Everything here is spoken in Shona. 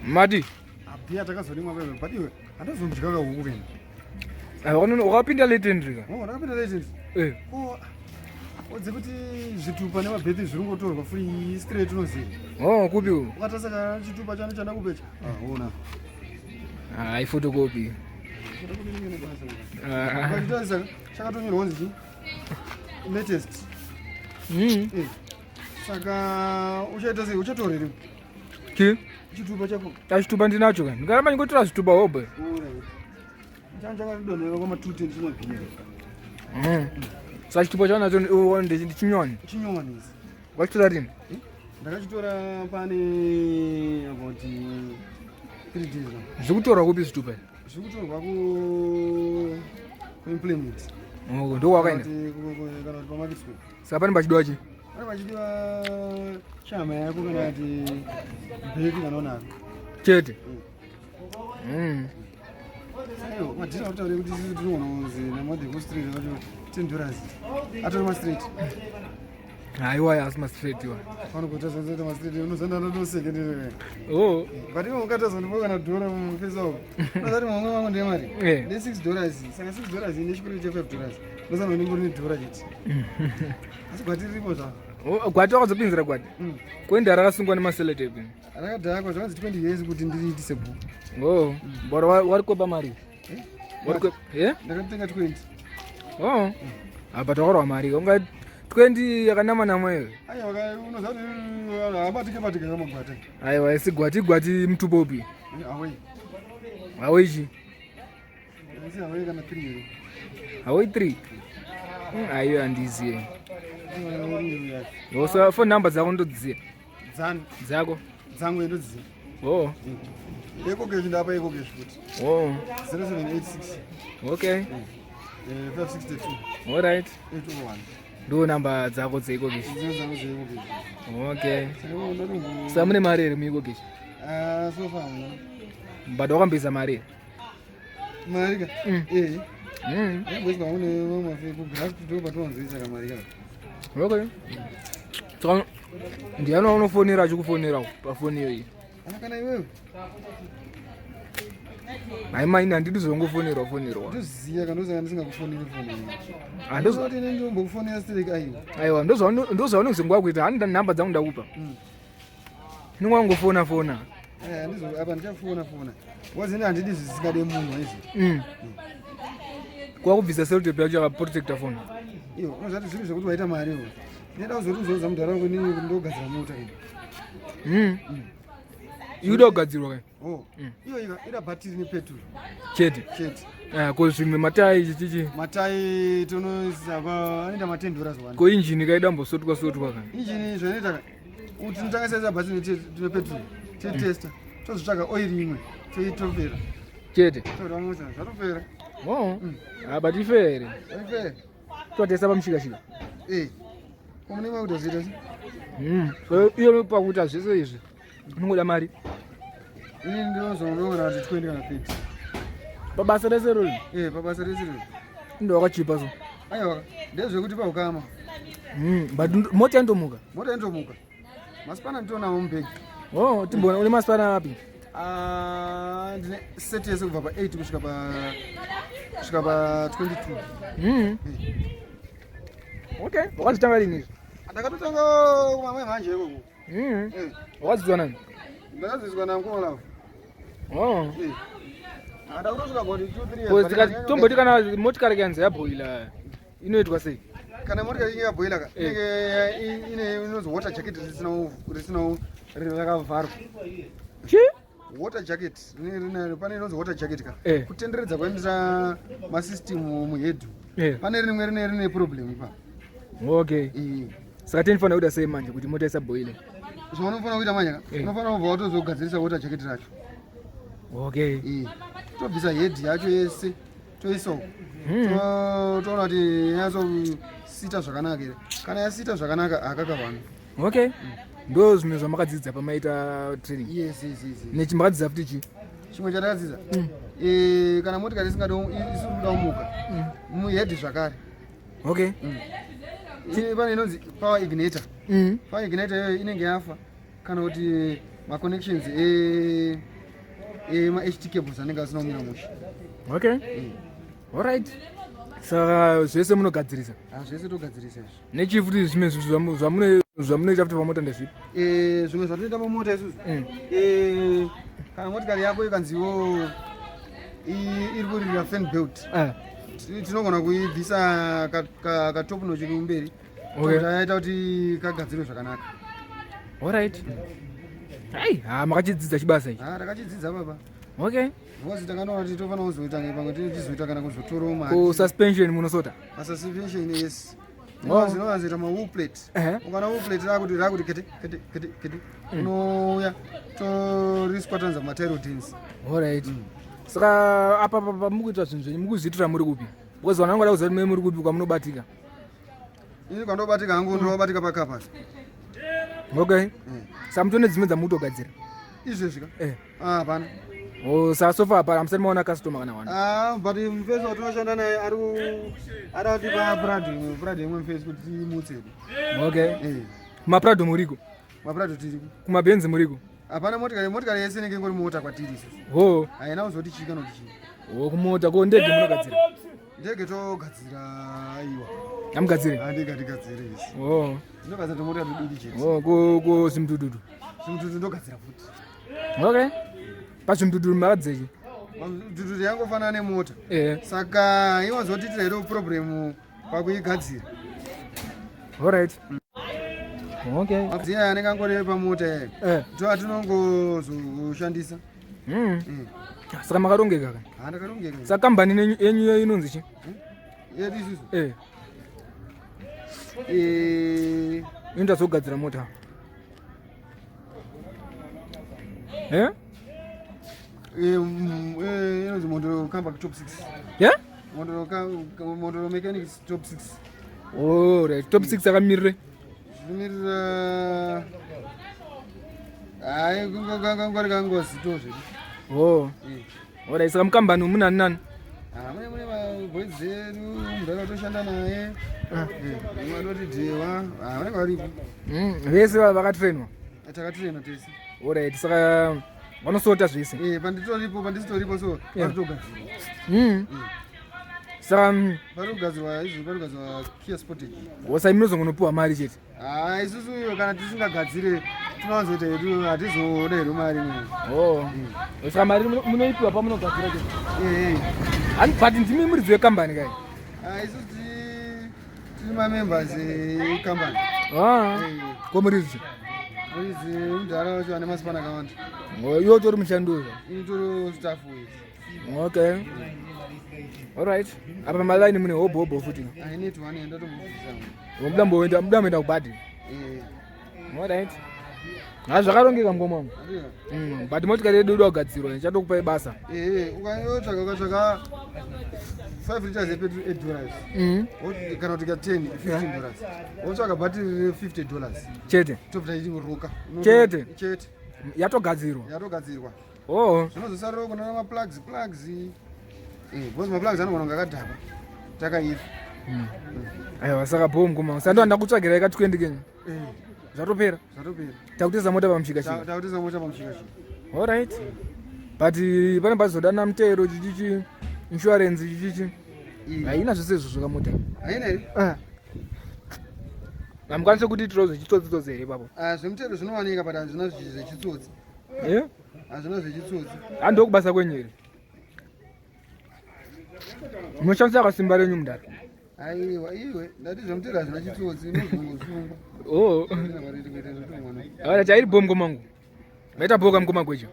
Mati. Abhiya takazorimwa wewe but iwe handazomudya kahuku kena. Wakapinda late entry ka? Oh, ndakapinda late entry. Eh. Oh. Odze kuti zvitupa nemabhethi zviri kungotorwa free straight unoziva. Oh, kupi uko? Ukatarisa kana chitupa chano chandakupecha. Ah, ona. Ah, iphotocopy. Photocopy inenge basa. Ah. Ukachitarisa chakatonyorwa kunzi chii? Latest. Eh. Saka uchaita sei? Uchatora here? Chi? Chitupa chako. Chitupa ndinacho kani. Ndikaramba ndingotora zvitupa hobe. Changa chakadonhera kwama 210 chimabhinya. Saka chitupa chaunacho ndichinyowani. Chinyowani izi. Wachitora rini? Ndakachitora pane about 3 days now. Zviri kutorwa kupi zvitupa izvi? Zviri kutorwa ku kuemployment. Oh, ndokwakaenda. Kana kuti pamarket square. Saka pane pachidiwa chi? Pane pachidiwa chama yako kana kuti bheki kana unako. Chete. Mm. Aiwa, madhira kutaura kuti isusu tinoona kunzi namadhe kustreet vacho 10 dollars. Atori mastreet. Haiwa asi mastreet iwa. Vanogota zvanzoita mastreet unozanda ndoseke ndiri. Oh. But iwe ukatazondipa kana dhora mufesa uko. Unozati mamwe vangu ndiye mari. Eh. Ndi 6 dollars. Saka 6 dollars ine chikuru che 5 dollars. Ndosana ndingori nedhora chete. Asi gwati riripo zvako. Oh, gwati wakazopinzira gwati. Kwenda rakasungwa nemaseletape. Rakadhakwa zvakanzi 20 years kuti ndiriitise bhuku. Oh, bora warikopa mari. Eh? Warikopa, eh? Ndakatenga 20. Oh. Apa takarwa mari. Unga 20 yakanama nama iyo. Aiwa unoziva kuti habatike batike kamagwati. Aiwa isi gwati gwati mutupo upi? Away. Away chi? Isi away kana 3 here. Away 3. Aiwa handiziye. Oh, so phone number dzako ndodziziya. Dzani. Dzako. Dzangu ndodziziya. Oh. EcoCash ndapa EcoCash futi. Oh. 0786. Okay. 562. All right. 801. Ndo namba dzako dzeEcoCash. Ndidzo dzangu dzeEcoCash. Okay. Saka ndotongo. Saka mune mari here muEcoCash? Ah, so far no. But wakambisa mari here? Mari ka? Mm. Eh. Mm. Yamboiswa kune vamwe mafe kugraft ndo patowanzoisa kamari ka. Okay. Saka ndiani waunofonera achikufonera pafoni iyoyi? Ana kana iwewe. Hayi maini handidi zvongofonerwa fonerwa. Ndoziya kana ndosaka ndisingakufoneri foni. Handozo Ndozoti ini ndombokufonera sterek aiwa. aiwa ndozvaunozengwa kuita handi nhamba dzangu ndakupa. Unenge wangofona fona. Eh, handizo apa ndichafona fona. Wazi ini handidi zvisingade munhu izvi. Kwakubvisa sellotape yacho yakaprotecta phone. Iyo unozati zviri zvekuti waita mari iwe. Ndinoda kuzoti uzoudza mudhara wangu inini kuti ndogadzira mota ini. Ikuda kugadzirwa kai? Oh. Iyo ika ida bhatiri nepeturu Chete. chete. Ah, ko zvimwe matai chichichi. Matai tonoisa pa anoita ma 10 dollars one. Ko injini kaida mbosotwa sotwa kai? Injini zvinoita ka kuti tinotanga saisa bhatiri nepeturu totesta tozotsvaga oil imwe toitopera. Chete. Toramutsa zvatopera. Oh. Ah, but ife here. Ife. Totesta pamushikashika. Eh. Ko munenge makutoziita sei? So iyo pakuita zvese izvi unongoda mari. Ini ndinozoona kuti 20 kana 30. Pabasa rese rori. Eh, pabasa rese rori. Ndo wakachipa so. Aiwa, ndezvekuti paukama. But mota indomuka. Mota indomuka. Masipana nditonawo mubhegi. Oh, timbona une masipana api? Ah, ndine set yese kubva pa8 kusvika pa kusvika pa 22. Okay, wakazvitanga rini izvi? Ndakatotanga kumamwe manje ikoko. Eh. Wakadzidzwa nani? Ndakadzidzwa namukoma lavo. Oh. Eh. Ndakutosvika about 2 3 years. Ko tomboti kana motikari kanzi yabhoila inoitwa sei? Kana motikari inge yabhoila ka Eh. inenge ine inonzi water jacket risina risina rakavharwa. Chi? Water jacket rinenge rine pane inonzi water jacket ka. Eh. Kutenderedza kwaendesa masystem muhead. Eh. Pane rimwe rine rine problem ipa. Okay. Eh. Saka tinofanira kuita sei manje kuti mota isabhoile? Zvaunofanira kuita manje ka Eh. unofanira kubva watozogadzirisa water jacket racho. Okay. Eh. Tobvisa head yacho yese toisa uko. Toona kuti yanyatsosita zvakanaka here. Kana yasita zvakanaka hakakavana. Okay. Ndo zvimwe zvamakadzidza pamaita training. Yes. Nechi makadzidza futi chi? Chimwe chatakadzidza Eh, kana motikari isingadi isiri kuda kumuka muhead zvakare. Okay. Pane inonzi power igniter. Power igniter iyoyo inenge yafa kana kuti maconnections e emaht cables anenge asina kumira mushe. Okay. Alright, saka zvese munogadzirisa? Ah, zvese togadzirisa izvi. Nechii futi zvimwe zvinhu zvamunoita futi pamota ndezvipi? Zvimwe zvatinoita pamota isusu, kana motikari yako ikanziwo iri kuririra fan belt, tinogona kuibvisa katop notch kumberi, yaita kuti kagadzirwe zvakanaka. Alright, ai, ha, makachidzidza chibasa ichi. Ah, takachidzidza, baba. Because takanoona kuti tofanira kuzoita pamwe tichizoita kana kuzotorawo mari. Ku suspension munosota? Masuspension, yes. Zvinowanzoita mawheel plate. Ukaona wheel plate rakuti kete kete kete kete, unouya toriswatanza matie rods. Alright, saka apa pa mukuita zvinhu zvenyu mukuzviitira muri kupi? Because vanhu vangoda kuziva kuti muri kupi kwamunobatika. Ini kwandobatika hangu, ndinobatika pakapasi. Okay, saka mutone dzimwe dzamukutogadzira? Izvezvi ka? Ah, hapana. Oh, saka so far hapana, hamusati maona customer kana one? Ah, but mufesi watinoshanda naye ari aratipa Prado, imwe Prado, imwe mufesi kuti timutse. Okay, kumaPrado muriko? MaPrado tiriko. KumaBenzi muriko? Hapana motikari, motikari yese inenge ingori mota kwatiri isusu. Ho. Haina kuzoti chii kana kuti chii. Ho, kumota ko ndege munogadzira? Ndege togadzira? Aiwa. Hamugadziri? Handege hatigadziri isi. Oh. Tinogadzira tomota tudiki chete. Oh, ko zvimudududu? Zvimututu ndogadzira futi. Okay, pazvimudududu makadzeki? Mututu yangofanana nemota. Saka iwanzotiitira iro problem pakuigadzira. Alright, okay. Madziya anenge angori pamota yayo ndo atinongozoshandisa. Saka makarongeka ka? Handakarongeka. Saka kambani yenyu inonzi chi? Yedu isusu? Eh. Inoita zvokugadzira mota, eh? Inonzi Mondoro Comeback Top 6. Yeah? Mondoro Mechanics Top 6. Alright, Top 6 akamirire? Zvinomirira, hai, kangori kangozito zvedu. Oh. Alright, saka mukambani umu nani nani? Ah, mune maboys edu, mudhara watoshanda naye. Umwe anoti Dhewa. Ah, vanenge varipo. Vese vakatrainwa? Takatraina tese. Alright, saka vanosota zvese? Panditoripo, pandisitoripo so paritogadzirwa. Saka Parikugadzirwa izvi, parikugadzirwa Kia Sportage. Wosai munozongonopiwa mari chete? Ah, isusu iyo kana tisingagadzire tinowanzoita hedu, hatizoda hedu mari ne. Oh. Saka mari munoipiwa pamunogadzira chete? Hani, but ndimi muridzi wekambani kai? Ah, isusu tiri mamembers ekambani. Ah. Ko muridzi? Muridzi mudhara wacho ane masipana akawanda. Oh, iwe utori mushandi uyo? Ini tori staff wese. Okay, alright, apa malaini mune hobho hobho futi. Aineti one yandatombobvisa. Mudamboenda, mudamboenda kubhadhi. Alright, ha, zvakarongeka mukoma wangu. But motikari yedu inoda kugadzirwa, ndichatokupai basa. Ukayotsvaka, ukatsvaka 5 liters yepetrol, $8, kana kuti ka 10, $15, wotsvaka bhatiri re$50. Chete? Tobva tichiruka. Chete? Chete. Yatogadzirwa? Yatogadzirwa. Oh. Zvinozosarirawo kuna maplugs, plugs, because maplugs anogona kunge akadhakwa takaifa. Aiwa, saka bho mukoma wangu, sando ndakutsvagirai ka 20 kenyu. Zvatopera? Zvatopera. Takuteza mota pamushika shika. Takuteza mota pamushika shika. Alright, but pane pazodana mutero, chichichi, insurance, chichichi, haina zvese izvozvo kamota. Haina here? Hamukwanisi kutiitirawo zvechitsotsitsotsi here ipapo? Ah, zvemutero zvinowanika, but hazvina zvechitsotsi. Hazvina zvechitsotsi. Handokubasa kwenyu here? Munoshandisa kasimba renyu mudara. Aiwa iwe, ndati zvemutero hazvina chitsotsi, unozongosungwa. Oh. Ala, chairi bho mukoma wangu, maita bhoka mukoma gwecho.